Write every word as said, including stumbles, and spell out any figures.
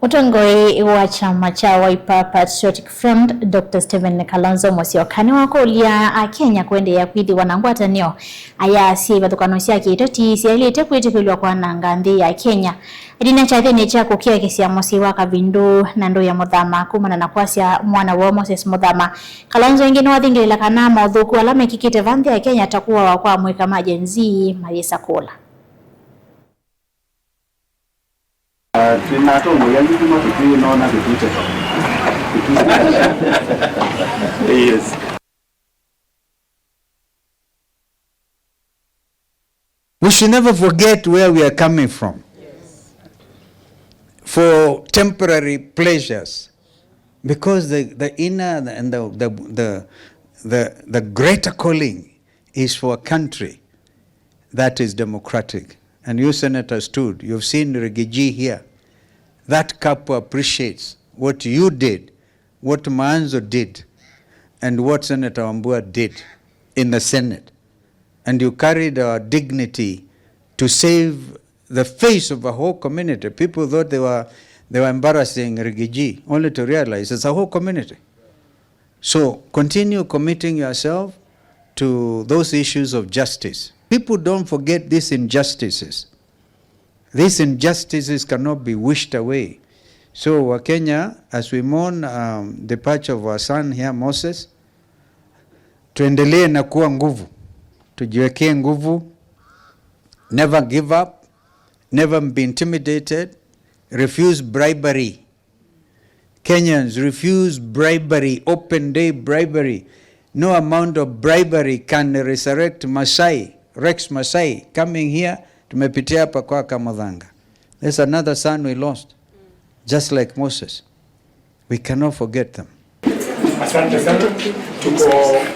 Mũtongoi wa kyama kya Wiper Patriotic Front, Doctor Stephen Kalonzo Musyoka, nĩwakũlya Akenya kũendeea kwĩthĩwa na ngwatanĩo, ayasya ivathũkany'o sya kĩũteti syaĩlĩte kwĩtĩkĩlw'a kwananga nthĩ ya Kenya. Ĩtina kyathĩnĩ kya kũkiakĩsya mũsyĩ wa Kavindu na ndũũ ya Mũthama kumana na kwasya mwana woo Moses Mũthama, Kalonzo ĩngĩ nĩwathingĩlĩla kana mothũku ala mekĩkĩte va nthĩ ya Kenya ta kũawa kwa amũika ma Gen Z mayĩsa kũla. Ah, twĩna atongoi angĩ kuma kũtwĩ nona kũtwĩte. Yes. We should never forget where we are coming from for temporary pleasures, because the, the inner and the, the, the, the, the greater calling is for a country that is democratic. And you, Senator, stood. You've seen Rigiji here. That couple appreciates what you did, what Maanzo did, and what Senator Wambua did in the Senate. And you carried our dignity to save the face of a whole community. People thought they were, they were embarrassing Rigiji, only to realize it's a whole community. So continue committing yourself to those issues of justice. People don't forget these injustices. These injustices cannot be wished away. So, Wakenya, as we mourn, um, departure of our son here, Moses, tuendelee na kuwa nguvu. Tujiwekee nguvu. Never give up. Never be intimidated. Refuse bribery. Kenyans, refuse bribery, open day bribery. No amount of bribery can resurrect Masai, Rex Masai, coming here, tumepitia hapa kwa Kamuthanga. There's another son we lost, just like Moses. We cannot forget them. Asante sana. Tuko